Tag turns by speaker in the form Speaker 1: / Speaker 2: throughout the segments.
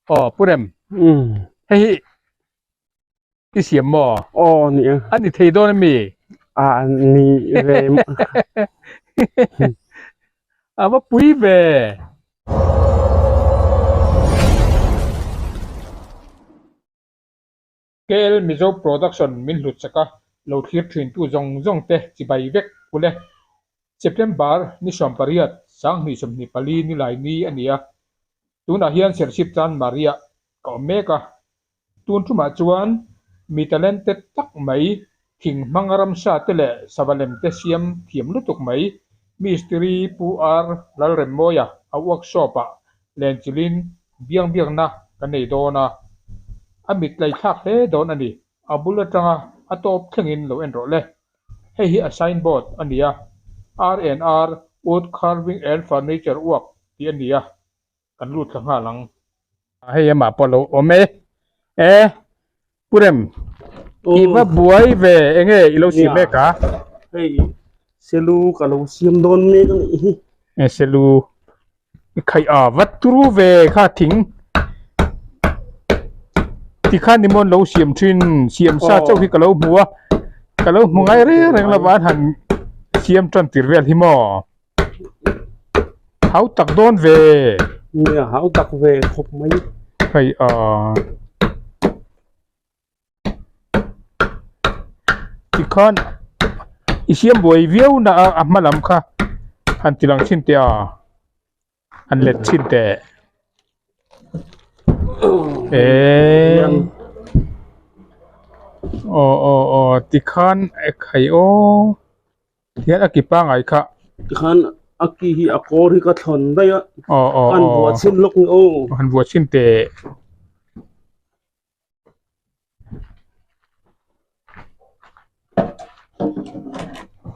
Speaker 1: Aw Pu Rem hei hi i siam maw?
Speaker 2: Aw nia.
Speaker 1: A ni thei dawn ami?
Speaker 2: A ni ve.
Speaker 1: A va pui ve. KL Mizo Production min hlut chak a, lo thlir thin tu zawng zawng te chibai vek ule. September ni 18, 2024 ni lai ni a ni a, tunah hian Serchhip tan Maria ka awm mek a. Tun tumah chuan mi talented tak mai, thing hmang ramsa te leh sava lem te siam thiam lutuk mai, Mistiri Pu R Lalremmawia a workshop ah lenchilhin biang biakna kan nei dawn a, a mit tlaithlak hle dawn a ni. A bul atanga a tawp thlengin lo en rawh le. Hei hi a signboard a ni a, R&R Wood Carving and Furniture Work tih a ni a, kan lut thla nghal ang. Hei amah pawh lo awm e. E Pu Rem, i va buai ve enge i lo siam mek a?
Speaker 2: Hei selu ka lo siam dawn mek a nih hi.
Speaker 1: E selu i khaih a va turu ve kha thing tikhan ni maw an lo siam thin siam sa chauh hi ka lo hmu a ka lo hmu ngai reng reng lova an han siam tan tir vel hi maw. Hau tak dawn ve.
Speaker 2: Nia hau tak ve khawp mai.
Speaker 1: Hei a. Tikhan i siam buai viau na a a hma lam kha han ti lang thin teh a han let thin teh. Eee aw aw aw tikhan ekhai aw. Hian a ki pangai kha.
Speaker 2: Tikhan a ki hi a kawr hi ka thlawn daih a.
Speaker 1: Aw aw aw.
Speaker 2: Han vuah chhin lawk ni aw.
Speaker 1: Han vuah chhin teh.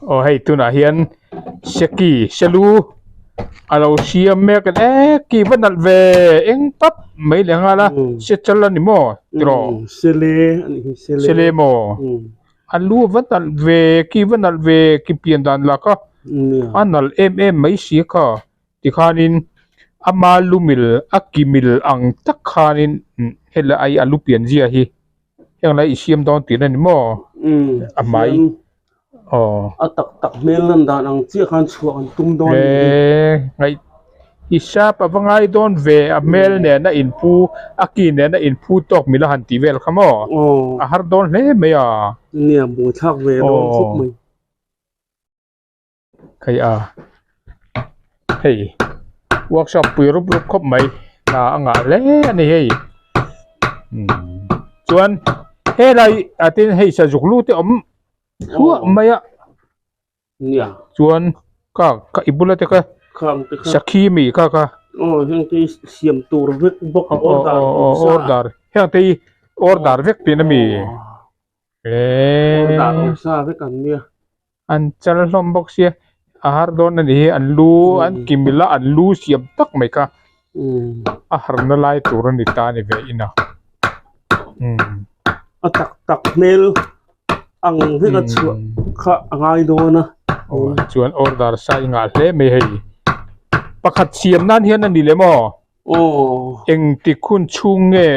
Speaker 1: Aw hei tunah hian seki selu a lo siam mek a e ki va nalh ve eng pap mai leh nghal a se chal a ni maw tiraw.
Speaker 2: Sele a nih hi sele.
Speaker 1: Sele maw. A lu a va nalh ve ki va nalh ve ki pian dan la kha a nalh em em mai si kha tikhanin ama lu mil a ki mil ang tak khanin hela ai a lu pian zia hi heng lai i siam dawn tih na ni maw a hmai aw
Speaker 2: a tak tak hmel lan dan ang chiah khan chhuah an tum dawn
Speaker 1: e ngaih i sap a va ngai dawn ve a hmel nen a inphu a ki nen a inphu tawk mila han tih vel kha maw a har dawn hle mai a
Speaker 2: nia buaithlak ve dawn khawp mai
Speaker 1: Hei a hei workshop pui rup rup khawp mai hna a ngah hle a ni hei chuan helai ah te hei sazuk lu te awm thluah mai a chuan ka ka i bula te kha sakhi mi kha kha
Speaker 2: aw heng te hi siam tur vek bawk a order
Speaker 1: order heng te hi order vek tih na mi
Speaker 2: order awm sa vek an nia.
Speaker 1: An chal hlawm bawk sia a har dawn a ni hi an lu an ki mil a an lu siam tak mai kha a harna lai tur a ni ta a ni ve in a
Speaker 2: a tak tak hmel ang vek a chhuah kha a ngai dawn a
Speaker 1: aw chuan order sa i ngah hle mai hei pakhat siam nan hian a ni lem aw
Speaker 2: aw
Speaker 1: engtik hun chhung nge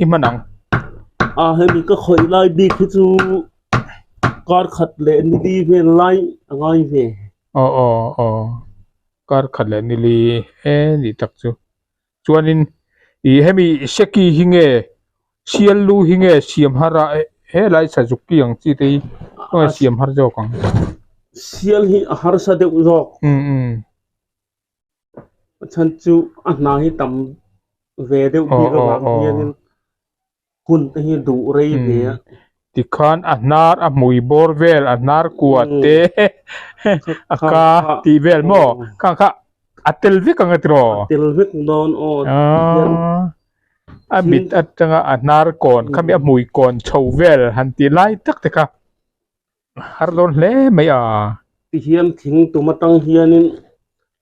Speaker 1: i hman ang
Speaker 2: a hemi ka khawih lai bik hi chu. Kar khat leh nili vel lai a ngai ve.
Speaker 1: Aw aw aw kar khat leh nili e ni tak chu. Chuanin ih hemi seki hi nge sial lu hi nge siam har a helai sazuk ki ang chi te hi khawnge siam har zawk ang.
Speaker 2: Sial hi a harsa deuh zawk.
Speaker 1: Um um.
Speaker 2: A chhan chu a hna hi tam ve deuh bik avang hianin. Hun te hi duh rei ve a.
Speaker 1: Tikhan a hnar a hmui bawr vel a hnar kua te a ka tih vel maw khang kha a tel vek ang a tiraw.
Speaker 2: A tel vek dawn aw tihian.
Speaker 1: A mit atanga a hnar kawn khami a hmui kawn chho vel han tih lai tak te kha har dawn hle mai a.
Speaker 2: Tihian thing tum atang hianin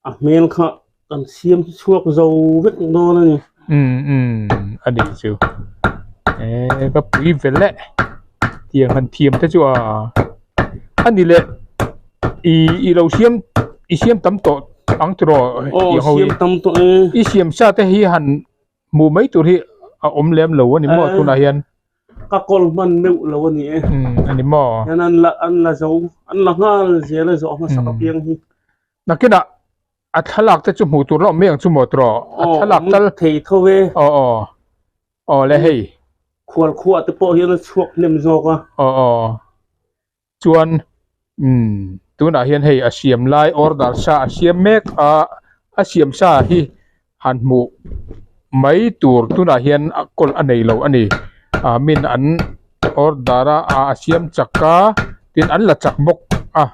Speaker 2: a hmel kha kan siam chhuak zo vek dawn a ni.
Speaker 1: Um um a nih chu eh ka pui ve leh tiang han thiam te chu a a ni leh i i lo siam i siam tam tawh ang tiraw
Speaker 2: aw siam tam tawh e
Speaker 1: i siam sa te hi han. Hmuh mai tur hi a awm lem lo a ni maw tunah hian?
Speaker 2: Ka kawl hman meuh lo a ni e.
Speaker 1: A ni maw?
Speaker 2: Hian an la an la zo an la nghal zel a zawh hmasak apiang hi.
Speaker 1: Nakinah a thlalak te chu hmuh tur la awm mai ang chu maw tiraw? A thlalak tal.
Speaker 2: Aw thei tho e.
Speaker 1: Aw aw aw le hei.
Speaker 2: Khual khuah te pawh hian a chhuak hnem zawk a.
Speaker 1: Aw aw Chuan umm tunah hian hei a siam lai order sa a siam mek a, a siam sa hi han hmuh mai tur tunah hian a kawl a nei lo a ni ah min an order a ah a siam chak a tin an la chak bawk a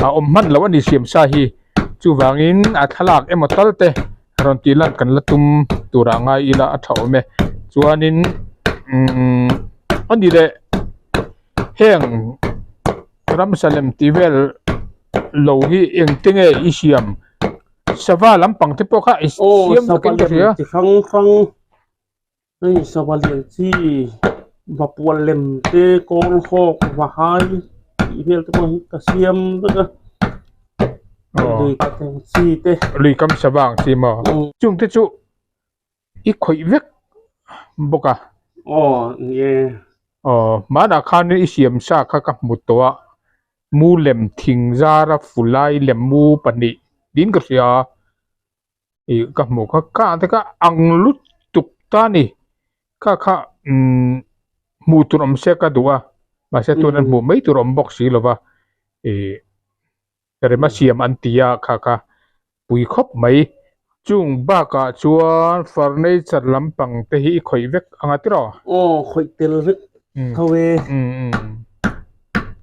Speaker 1: a awm hman loh a ni siam sa hi chuvangin a thlalak emaw tal te rawn tih lan kan la tum turah ngai ila a tha awm e chuanin umm a ni leh. Heng ramsa lem tih vel lo hi engte nge i siam? Sava lampang te pawh kha i siam takin ka hria.
Speaker 2: Aw sava lem chi hrang hrang hei sava lian chi vapual lem te kawl hawk vahai tih vel te pawh hi ka siam vek a lui ka teng chi te.
Speaker 1: Lui kam sava ang chi maw? Chung te chu I khawih vek bawk a.
Speaker 2: Aw ni e.
Speaker 1: Aw hmanah khan i siam sa kha ka hmu tawh a, mu lem thing zara fu lai lem mu pahnih tiin ka hria a, ih ka hmuh kha ka te kha ang lutuk ta a ni, kha kha umm hmuh tur awm se ka duh a, mahse tuna hmuh mai tur awm bawk si lova ih. Rema siam an ti a kha kha pui khawp mai. Chung bakah chuan furniture lampang te hi i khawih vek anga tiraw?
Speaker 2: Aw khawih tel vek tho e.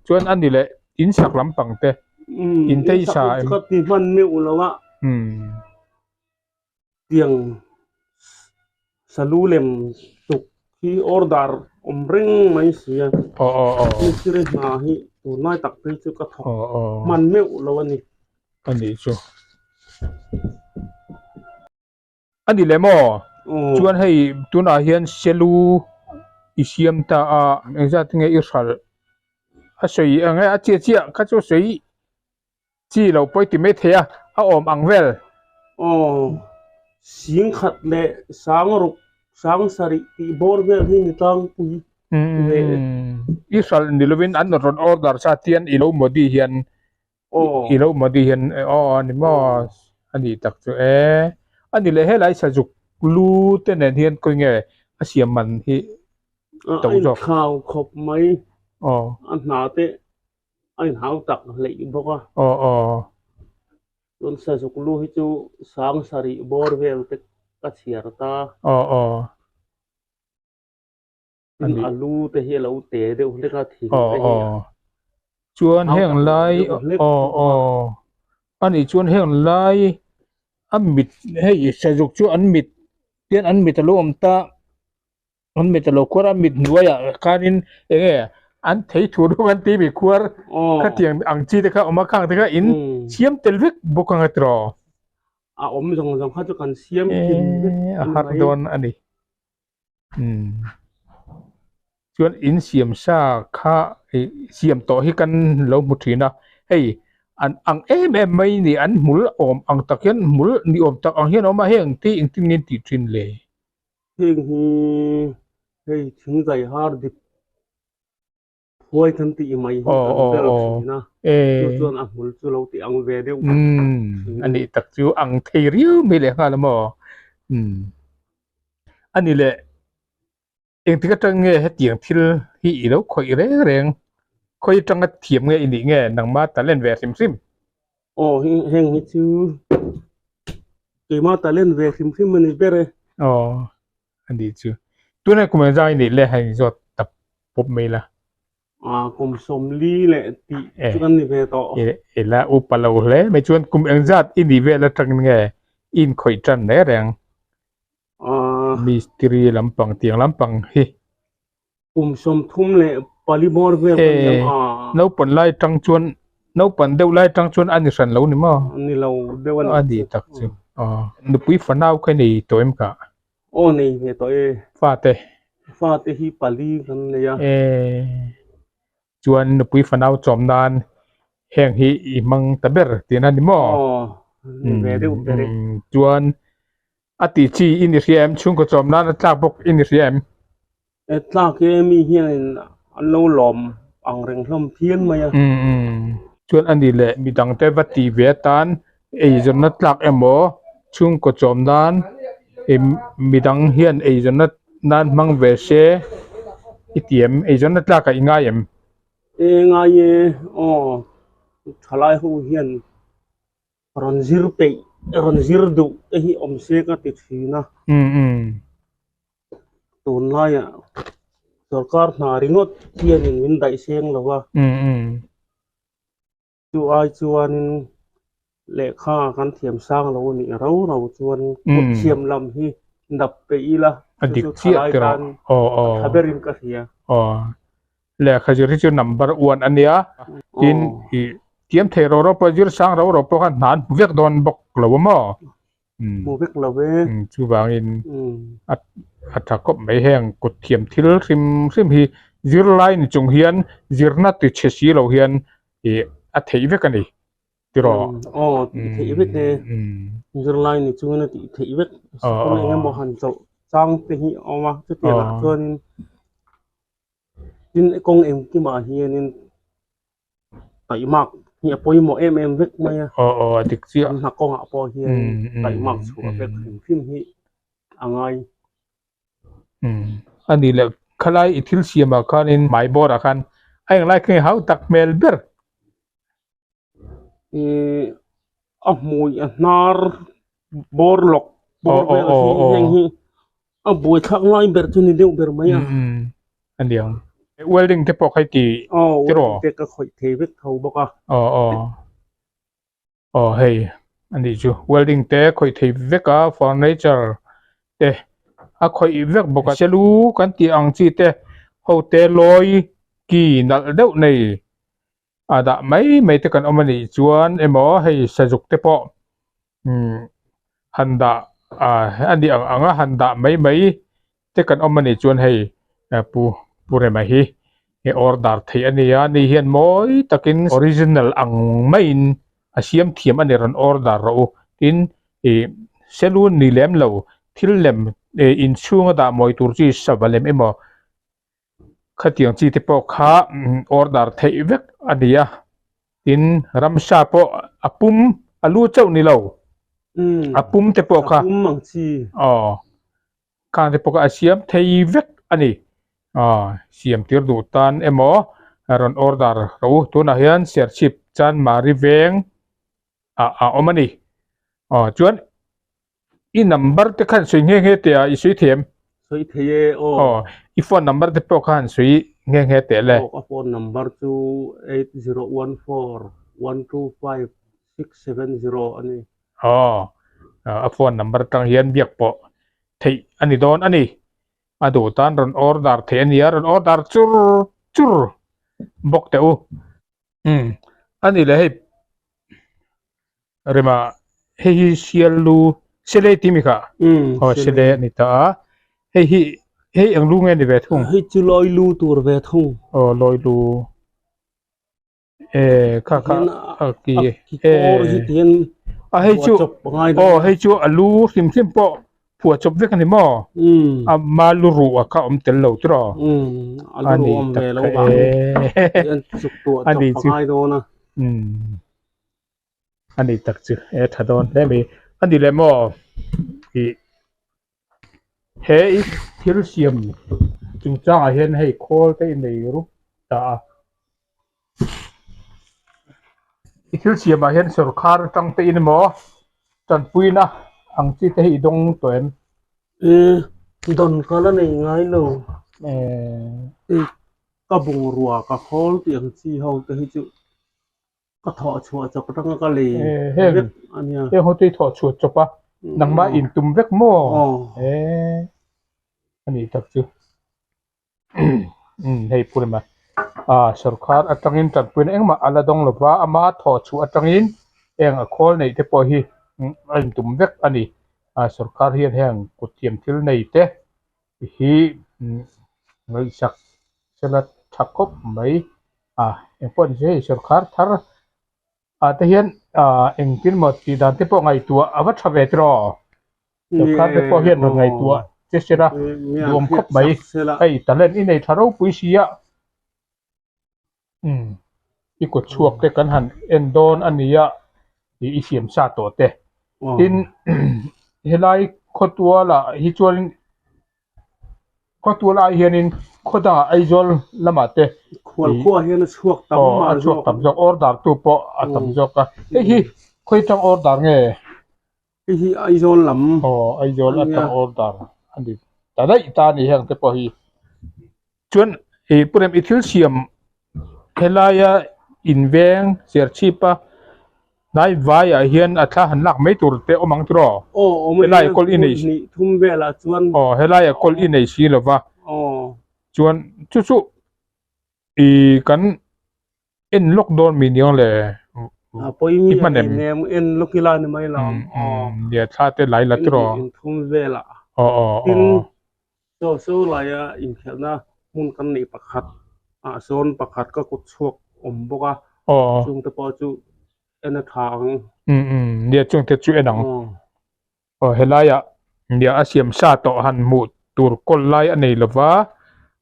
Speaker 1: Chuan a ni leh in sak lampang te in te i sa em?
Speaker 2: Ka ti hman meuh lo a. Tiang salu lem tuk hi order awm reng mai si a. Mistiri hna hi tunlai tak phei chu ka thawk hman meuh lo a ni.
Speaker 1: A nih chu. A ni leh maw? Chuan hei tunah hian selu i siam ta a, engzat nge i hralh? A sawi ang e, a chiah chiah kha chu sawi Chi lo pawi ti mai thei a, a awm ang vel.
Speaker 2: Aw, sing khat leh sang ruk, sang sarih tih bawr vel hi ni tlangpui ve e.
Speaker 1: I hralh ni lovin an rawn order sa tian i lo modi hian, i lo modi hian aw a ni maw, a nih tak chu e. A ni leh helai sazuk lu te nen hian khawi nge a siam man hi
Speaker 2: to zawk. A inthlau khawp mai, a hna te A inhau tak hleih bawk a.
Speaker 1: Aw aw.
Speaker 2: Chuan sazuk lu hi chu sang sarih bawr vel te ka chhiar ta.
Speaker 1: Aw aw.
Speaker 2: Tin a lu te hi a lo te deuh hlek a thing te hi.
Speaker 1: Aw aw. Chuan heng lai aw aw. Anih chuan heng lai a mit hei sazuk chu an mit tian an mit a lo awm ta. An mit a lo khuar a, mit hnuaiah khanin eng nge an thei thu rawng an tih mi khuar khatiang ang chi te kha a awm a, khang te kha in siam tel vek bawk ang a tiraw?
Speaker 2: A awm zawng zawng kha chu kan siam kim vek
Speaker 1: a har dawn a ni. Chuan in siam sa kha siam tawh hi kan lo hmu thin a, hei an ang em em mai ni an hmul awm ang tak hian hmul ni awm tak ang hian a awm a, heng te engtin nge an tih thin le?
Speaker 2: Heng hi hei thing zai har dip phuai kan tih mai hi kan bel thin a, chu chuan a hmul chu lo ti ang ve deuh
Speaker 1: thin. A nih tak chu ang thei riau mai leh nghal a maw? A ni leh engtik atang nge hetiang thil hi i lo khawih reng reng? Khawi atanga thiam nge i nih nge nangma talent ve hrim hrim?
Speaker 2: Aw heng hi chu keimah talent ve hrim hrim a ni ber e.
Speaker 1: Aw a nih chu. Tunah kum engzang i nih le hei zawt tap pawp mai la.
Speaker 2: Ah kum sawmli leh tih chu kan ni ve tawh.
Speaker 1: E la upa lo hle mai chuan kum engzat i nih vel atangin nge i inkhawih tan reng reng.
Speaker 2: Ah.
Speaker 1: Mistiri lampang tiang lampang hi.
Speaker 2: Kum 33 leh pali bawr vel kan ni ang a.
Speaker 1: Naupan lai tang chuan naupan deuh lai tang chuan a ni hran lo ni maw?
Speaker 2: Ni lo deuh a ni.
Speaker 1: A ni tak chu. Nupui fanau kha i nei tawh em kah?
Speaker 2: Aw nei ve tawh e.
Speaker 1: Fate?
Speaker 2: Fate hi pali kan nei a.
Speaker 1: E chuan nupui fanau chawm nan heng hi i hmang ta ber tihna ni maw?
Speaker 2: Aw ni ve deuh ber e.
Speaker 1: Chuan. A tih chi i ni hria em? Chhungkaw chawm nan a tlak bawk i ni hria em?
Speaker 2: E tlak e mi hianin an lo lawm ang reng hlawm phian mai a.
Speaker 1: Chuan a ni leh midangte va tih ve atan eizawnna tlak emaw chhungkaw chawm nan midang hian eizawnna nan hmang ve se i ti em? Eizawnna tlakah i ngai em?
Speaker 2: E ngai e aw thalai ho hian Rawn zir peih, rawn zir duh te hi awm se ka ti thin a. Tunlaiah sorkar hna ringawt hianin min daih seng lo a. Chu ai chuanin lehkha kan thiam sang lo a nih rau rau chuan kut thiam lam hi dap peih ila chu chu thalai tan a tha berin ka hria.
Speaker 1: Lehkha zir hi chu number one a nia, tin ih tiam thei ro ro pawh zir sang ro ro pawh khan hna an hmu vek dawn bawk lo a maw?
Speaker 2: Hmu vek lo e.
Speaker 1: Chuvangin a a tha khawp mai heng kut thiam thil hrim hrim hi zirlai ni chung hian zirna ti chhe si lo hian ih a theih vek a ni tiraw?
Speaker 2: Aw tih theih vek e, zirlai ni chungin a tih theih vek, sikul eng emaw han chawlh chang te hi a awm a chutiangah chuanin Tin kawng engkimah hianin taihmak hi a pawimawh em em vek mai a.
Speaker 1: Aw aw a dik chiah.
Speaker 2: An hna kawngah pawh hian taihmak chhuah vek hrim hrim hi a ngai.
Speaker 1: A nih leh khalai i thil siamah khanin hmai bawrah khan a englai kha nge hau tak hmel ber.
Speaker 2: Ih a hmui a hnar bawr lawk bawr vel hi heng hi a buai thlak lai ber chu ni deuh ber mai a.
Speaker 1: A niang welding te pawh kha i ti tiraw?
Speaker 2: Aw welding te ka khawih thei vek tho bawk a.
Speaker 1: Aw aw aw hei a nih chu welding te khawih thei vek a furniture te a khawih vek bawk a selu kan tih ang chi te ho te lawi ki nalh deuh nei. A dah mai mai te kan awm a nih chuan emaw hei sazuk te pawh umm han dah ah a nih ang ang a han dah mai mai te kan awm a nih chuan hei pu pu Rema hi i order theih a ni a ni hian mawi takin original ang maiin a siam thiam a ni rawn order rawh u tin ih saloon ni lem lo thil lem ih inchhunga dah mawi tur chi sava lem emaw. Khatiang chi te pawh kha order theih vek a ni a, tin ramsa pawh a pum a lu chauh ni lo, a pum te pawh kha aw khang te pawh kha a siam thei vek a ni, aw siam tir duh tan emaw rawn order rawh u, tunah hian Serchhip Chanmari veng ah a awm a ni, aw chuan. I number te khan sawi nghe nghe teh a, i sawi thei em?
Speaker 2: Sawi thei e, aw.
Speaker 1: Aw, i phone number te pawh khan sawi nghe nghe teh le.
Speaker 2: Aw, ka phone number chu 8014125670 a ni.
Speaker 1: Aw, a phone number atang hian biak pawh theih a ni dawn a ni. A duh tan rawn order theih a ni a, rawn order chur chur bawk teh u. Umm, a ni le hei. Rema hei hi sial lu sele tih mi kha aw sele a ni ta a hei hi hei eng lu nge ni ve thung
Speaker 2: hei chu lawi lu tur ve thung
Speaker 1: aw lawi lu e kha kha a ki
Speaker 2: e
Speaker 1: a hei chu aw hei chu a lu hrim hrim pawh phuah chawp vek a ni maw a ma lu ruh a kha awm tel lo tiraw
Speaker 2: a ni tak kha e
Speaker 1: a ni chu umm. A ni tak chu e tha dawn hle mai. A ni leh maw ih he i thil siam chungchangah hian hei khawl te i nei rup ta a. I thil siamah hian sawrkhar atang te in emaw tanpuina ang chi te hi i dawng tawh em?
Speaker 2: E dawn ka la nei ngai lo. E ka bungrua ka khawl tih ang chi ho te hi chu. Ka thawh chhuah chawp atanga ka lei vek a nia.
Speaker 1: Heng ho chu i thawh chhuah chawp a, nangmah in tum vek maw? Eee a nih tak chu. Umm hei pu rema ah sawrkar atangin tanpuina engmah a la dawng lova, ama thawh chhuah atangin heng a khawl neih te pawh hi a in tum vek a ni. Ah sawrkar hian heng kut thiam thil nei te hi ngaihsak sela tha khawp mai. A engpawh ni se hei sawrkhar thar ah te hian ah engtin maw tih dan te pawh ngaihtuah a va tha ve tiraw? Sorkar te pawh hian rawn ngaihtuah che sela duhawm khawp mai. Hei talent i nei tha ropui sia. Umm i kut chhuak te kan han en dawn a nia tih i siam sa tawh te. Tin helai khawtualah hi chuan khawtual ai hianin khaw dangah Aizawl lamah te
Speaker 2: Khualkhua hian a chhuak tam
Speaker 1: mah a chhuak tam zawk order tu pawh a tam zawk a. Hei hi khawi atang order nge?
Speaker 2: Hei hi Aizawl lam.
Speaker 1: Aw Aizawl atang order a ni ta daih ta a ni heng te pawh hi. Chuan ih Pu Rem i thil siam helaia inveng Serchhip a hnai vaiah hian a thla han lak mai tur te awm ang tiraw?
Speaker 2: Aw awm a
Speaker 1: Helai kawl i nei
Speaker 2: hnih thum velah chuan.
Speaker 1: Aw helaia kawl i nei si lova.
Speaker 2: Aw.
Speaker 1: Chuan chu chu ih kan en lawk dawn mi niang le
Speaker 2: A pawimi
Speaker 1: i hman em?
Speaker 2: Nem en lawk ila ni mai lo.
Speaker 1: Aw nia thla te lai la tiraw?
Speaker 2: In thum velah.
Speaker 1: Aw aw aw.
Speaker 2: Tin Chaw so laia inkhelhna hmun kan neih pakhat ah sawn pakhat ka kut chhuak awm bawk a, chungte pawh chu en a tha ang.
Speaker 1: Umm umm nia chungte chu en ang. Aw helaiah nia a siam sa tawh han hmuh tur kawl lai a nei lova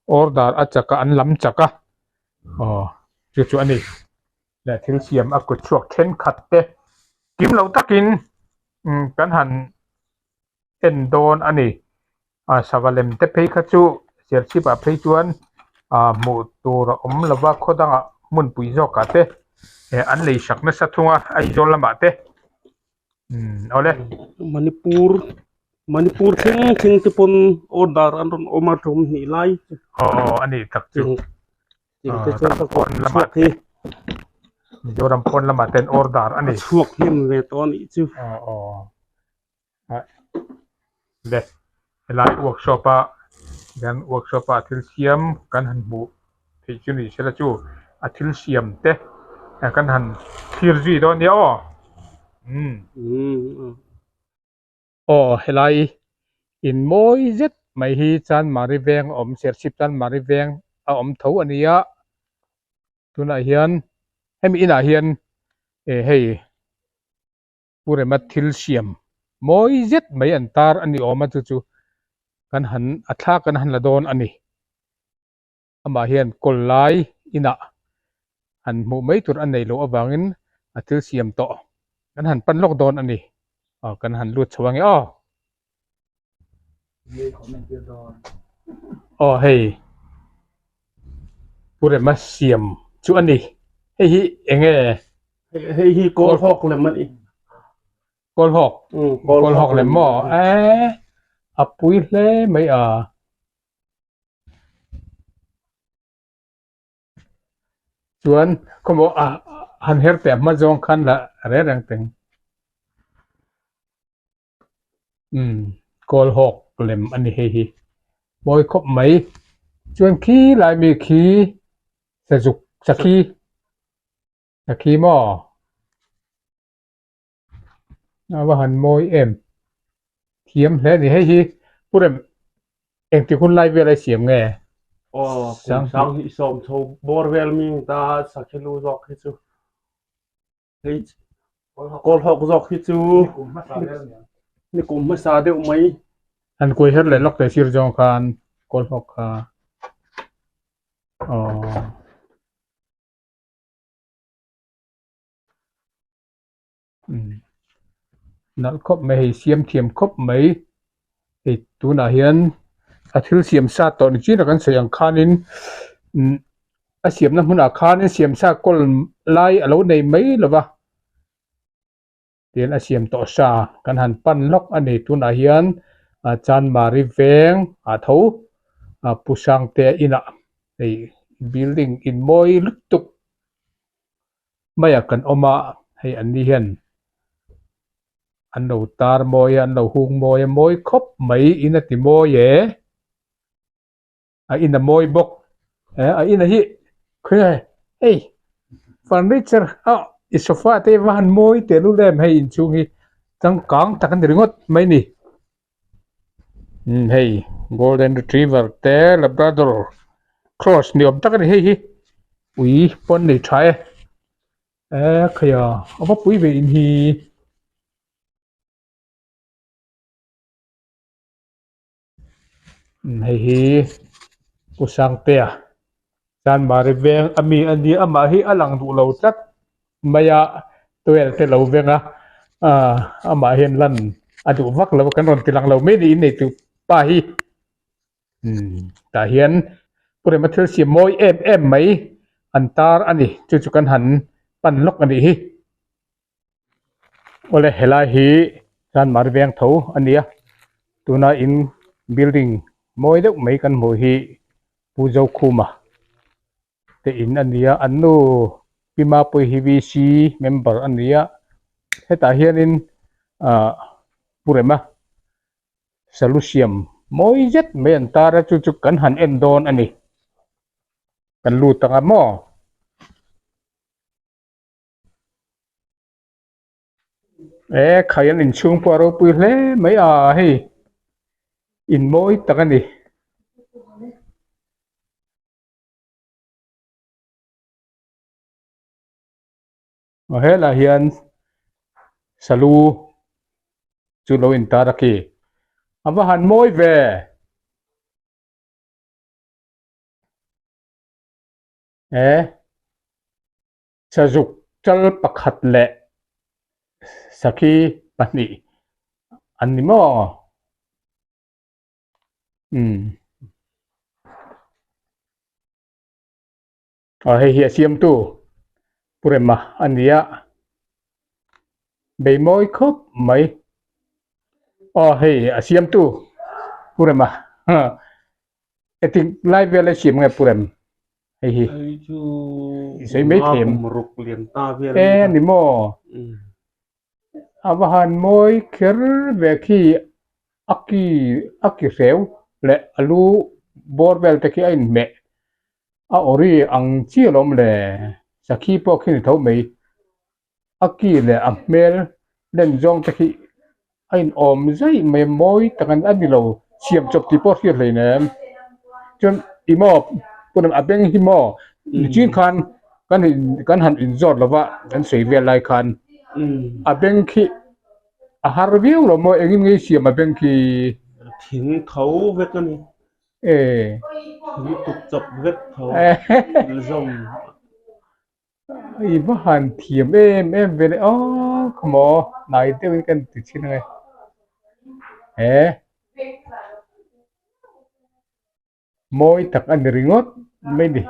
Speaker 1: order a chak a an lam chak a aw chu chu a ni. Leh thil siam a kut chhuak thenkhat te kim lo takin kan han en dawn a ni. A sava lem te phei kha chu Serchhip ah phei chuan ah hmuh tur a awm lova khaw dangah hmunpui zawkah te eh an lei sak nasa thung a Aizawl lamah te umm awle.
Speaker 2: Manipur Manipur thleng thleng te pawn order an rawn awm a tum hnih lai chu.
Speaker 1: Aw aw a nih tak chu.
Speaker 2: Ching te chuan ka kawt chhuak hi.
Speaker 1: Mizoram pawn lamah ten order a ni.
Speaker 2: A chhuak hnem ve tawh a nih chu.
Speaker 1: Aw aw. Le helai workshop a hian workshop a thil siam kan han hmuh theih chu ni sela chu a thil siam te kan han thlir zui dawn nia aw umm aw helai in mawi zet mai hi Chanmari veng a awm Serchhip Chanmari veng a awm tho a nia tunah hian hemi inah hian eh hei. Pu Rema thil siam mawi zet mai an tar a ni awm a chu chu kan han a thla kan han la dawn a ni. Amah hian kawl lai inah han hmuh mai tur a nei loh avangin a thil siam tawh kan han pan lawk dawn a ni. Aw kan han lut chho ange aw. Aw hei Pu Rema siam chu a ni. Hei hi eng nge?
Speaker 2: Hei hi kawl hawk lem a ni.
Speaker 1: Kawl hawk? Kawl hawk lem maw? Eee a pui hle mai a. Chuan khawmaw a han her teh hma zawng khan la reng reng teng. Umm kawl hawk lem a ni hei hi mawi khawp mai chuan khi lai mi khi sazuk sakhi sakhi maw a va han mawi em thiam hle a ni hei hi pu rem engtik hun lai vel a siam nge
Speaker 2: aw kum sang sawm chho bawr vel mi ta sakhi lu zawk hi chu. Hei kawl hawk zawk hi chu ni kum hmasa deuh mai.
Speaker 1: An kuai her leh lawk teh sir zawng khan kawl hawk kha aww. Nalh khawp mai hei siam thiam khawp mai hei tunah hian a thil siam sa tawh ni chin a kan sawi ang khanin umm a siamna hmunah khanin siam sa kawl lai a lo nei mai lo va tihian a siam tawh sa kan han pan lawk a ni tunah hian ah Chanmari veng ah tho ah Pu Sangtea inah hei building in mawi lutuk. Maia kan awm a, hei an ni hian an lo tar mawi a, an lo hung mawi a, mawi khawp mai in a ti mawi e, a in a mawi bawk e, a in a hi khawi hei furniture a i sofa te va han mawi teh lul em hei inchhung hi changkang tak a ni ringawt mai a ni. Umm hei golden retriever te labrador cross ni awm tak a ni hei hi ui pawn nei tha e eh khaia a va pui ve in hi. Hei hi Pu Sangtea Chanmari veng a mi a nia amah hi a lang duh lo tlat mai a tuel te lo veng a ah amah hian lan a duh vak lo a kan rawn ti lang lo mai niin nei tu pa hi umm tah hian Pu Rema thil siam mawi em em mai an tar a ni chu chu kan han pan lawk a nih hi. Awle helai hi Chanmari veng tho a nia tuna in building mawi deuh mai kan hmuh hi Pu Zokhuma te in a nia an nu Pi Mapuii hi VC member a nia hetah hianin ah Pu Rema salu siam mawi zet mai an tar a chu chu kan han en dawn a ni kan lut ang a maw. E khai an inchhung pawh a ropui hle mai a hei in mawi tak a ni. Aw helaiah hian salu chu lo intar a khi a va han mawi ve. E Sazuk chal pakhat leh sakhi pahnih an ni maw? Umm. Aw hei hi a siamtu Pu Rema a ni a, bei mawi khawp mai. Aw hei a siamtu Pu Rema Engtik lai vel a siam nge Pu Rem? Hei hi.
Speaker 2: Hei chu
Speaker 1: I sawi mai
Speaker 2: nga
Speaker 1: them.
Speaker 2: kum ruk lian ta vel
Speaker 1: E
Speaker 2: a ni kha.
Speaker 1: ni maw? A va han mawi kher ve khi a ki a ki hreu leh a lu bawr vel te khi a inhmeh a awri ang chi alawm le. Sakhi pawh khi ni tho mai. A ki leh a hmel len zawng te khi a inawm zaih mai a mawi tak a ni lo siam chawp tih pawh a hriat hlei nem chuan i maw pawh a beng hi maw nichin khan kan in kan han inzawt lo va kan sawi vel lai khan a beng khi a har viau lo maw engin nge i siam a beng khi.
Speaker 2: Thing tho vek a ni.
Speaker 1: E.
Speaker 2: Thing tuk chawp vek tho zawm.
Speaker 1: I va han thiam em em ve le aw khawmaw hnai deuhin ka inti thin ange he mawi tak a ni ringawt mai ni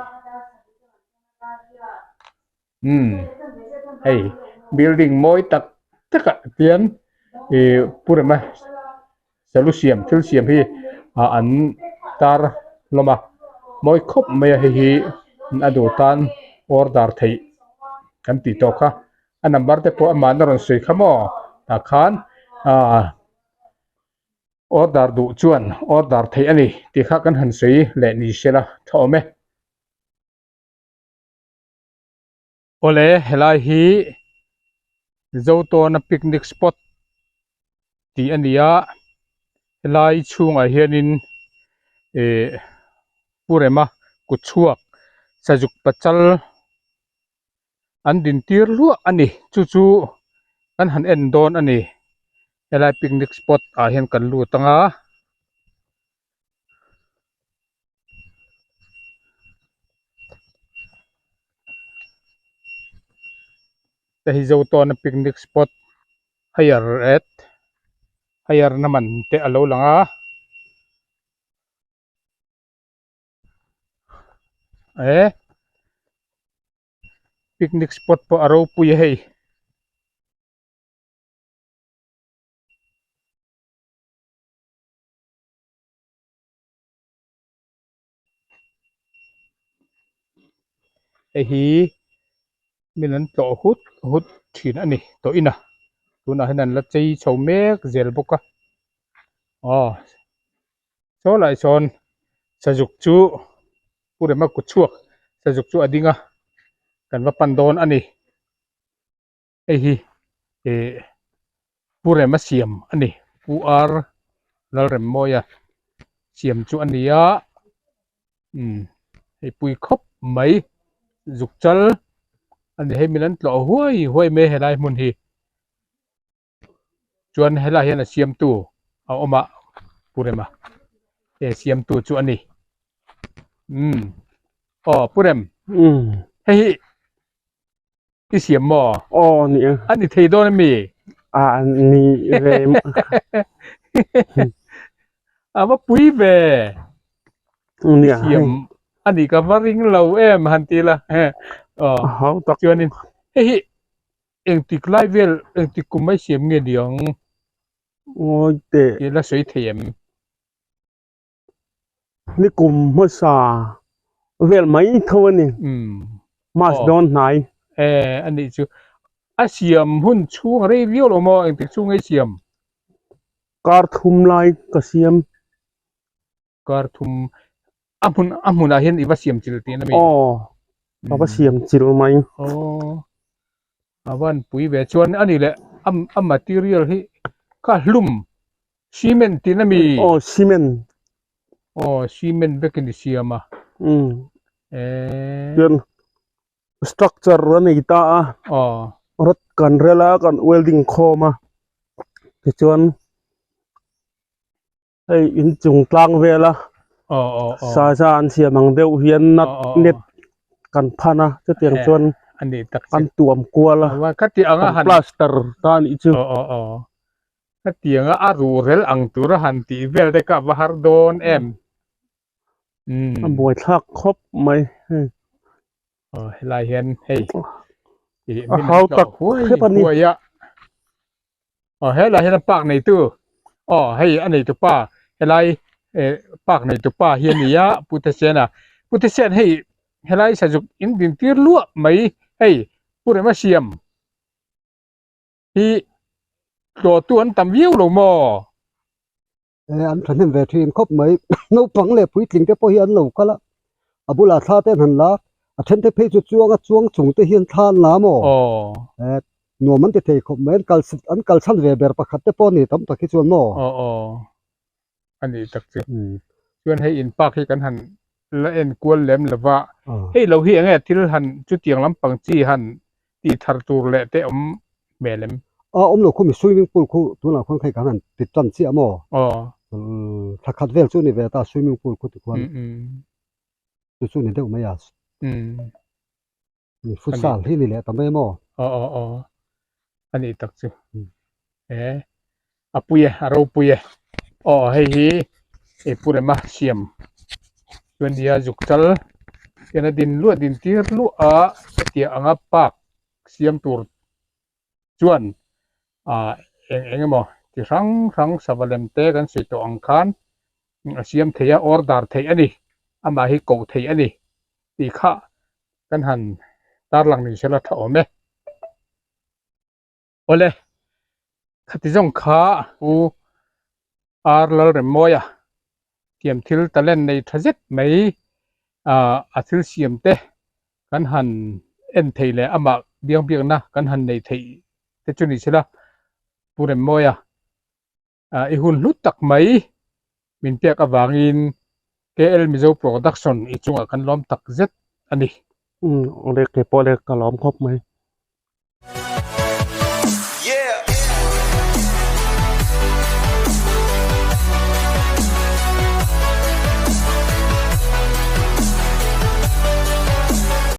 Speaker 1: umm hei building mawi tak tak ah hian ih pu rema salu siam thil siam hi ah an tar hlawm a mawi khawp mai a hei hi a duh tan order theih kan tih tawh kha a number te pawh amahna rawn sawi kha maw tah khan ah order duh chuan order theih a ni tih kha kan han sawi leh ni se la tha awm e. Awle helai hi Zotawna picnic spot tih a ni a helai chhungah hianin ih Pu Rema kut chhuak Sazuk Pachal an din tir hluah a ni chu chu kan han en dawn a ni helai picnic spot ah hian kan lut ang a. Hei hi Zotawna picnic spot hire at hire na man te a lo lang a eh picnic spot pawh a ropui a hei. Hei hi min an tlawh hut hut thin a ni tawh in a tunah hian an la chei chho mek zel bawk a aw saw lai sawn sazuk chu Pu Rema kut chhuak sazuk chu a ding a kan va pan dawn a ni. Hei hi ih Pu Rema siam a ni Pu R Lalremmawia siam chu a ni a umm hei pui khawp mai zuk chal a ni hei min an tlawh huai huai mai helai hmun hi chuan helaiah hian a siamtu a awm a Pu Rema. He siamtu chu a ni. Umm. Aw Pu Rem.
Speaker 2: Umm.
Speaker 1: Hei hi i siam maw?
Speaker 2: Aw ni a.
Speaker 1: A ni thei dawn a mi?
Speaker 2: A ni ve.
Speaker 1: A va pui ve.
Speaker 2: Nia.
Speaker 1: Siam a ni ka va ring lo em han ti la. Aw.
Speaker 2: Hau tak.
Speaker 1: Chuanin hei hi engtik lai vel engtik kum mai siam nge ni ang?
Speaker 2: Ngawi teh.
Speaker 1: I la sawi thei em?
Speaker 2: Ni kum hmasa vel mai tho a ni.
Speaker 1: Umm.
Speaker 2: Mas dawn hnai.
Speaker 1: E a nih chu. A siam hun chhung a rei viau lo maw engtik chhung nge siam?
Speaker 2: Kar thum lai ka siam.
Speaker 1: Kar thum a hmun a hmunah hian i va siam chil tih na mi?
Speaker 2: Aw ka va siam chil mai.
Speaker 1: Aw a van pui ve chuan a ni leh a a material hi kha hlum cement tih na mi?
Speaker 2: Aw cement.
Speaker 1: Aw cement vekin i siam a.
Speaker 2: Umm.
Speaker 1: Eee.
Speaker 2: Chuan structure a nei ta a.
Speaker 1: Aw.
Speaker 2: Rod kan rel a kan welding khawm a tichuan. Hei inchung tlang vela saza an siam ang deuh hian nut net kan phan a chutiang chuan an tuam kual a an plaster ta a nih chu.
Speaker 1: Khatianga a ruhrel ang tura han tih vel te kha a va har dawn em.
Speaker 2: A buaithlak khawp mai hei.
Speaker 1: Aw helai hian hei ih
Speaker 2: A
Speaker 1: min
Speaker 2: hau
Speaker 1: tlawh
Speaker 2: tak
Speaker 1: huai
Speaker 2: hrep a ni.
Speaker 1: huai a aw helai hian a park neitu aw hei a neitu pa helai eh park neitu pa hi a ni a Pu Thesena Pu Thesen hei helai sazuk in din tir luah mai hei Pu Rema siam hi tlawhtu an tam viau lo maw?
Speaker 3: Eh an thahnem ve thin khawp mai naupang leh puitling te pawh hi an lo kal a a bulah thla te an han la a then te phei chu chuang a chuang chung te hian thla an la maw eh nuam an ti thei khawp mai an kal an kal chhan ve ber pakhat te pawh a ni tam tak hi chuan maw
Speaker 1: aw aw a ni tak chu chuan hei in park hi kan han la en kual lem lova hei lo hi enge thil han chutiang lampang chi han tih thar tur leh te awm hmel em?
Speaker 3: A awm lo khumi swimming pool khu tunah khuan kha kan han ti tan chiah maw?
Speaker 1: Aw.
Speaker 3: Thla khat vel chu ni ve ta swimming pool khu tikhuan chu chu ni deuh mai a. Futsal hi ni leh ta mai maw?
Speaker 1: Aw aw aw a nih tak chu. E a pui e a ropui e. Aw hei hi ei pu rema siam chuan nia zuk chal hian a din luah din tir luah a hetiang anga park siam tur chuan ah eng eng emaw chi hrang hrang sava lem te kan sawi tawh ang khan a siam thei a order theih a ni amah hi koh theih a ni tih kha kan han tarlang ni sela tha awm e. Awle, khati zawng kha U R Lalremmawia thiam thil talent nei tha zet mai a thil siam te kan han en thei leh amah biang biakna kan han nei theih te chu ni sela Pu Remmawia i hun hlu tak mai min pek avangin KL Mizo Production i chungah kan lawm tak zet a ni.
Speaker 2: Umm awle keipawh le ka lawm khawp mai.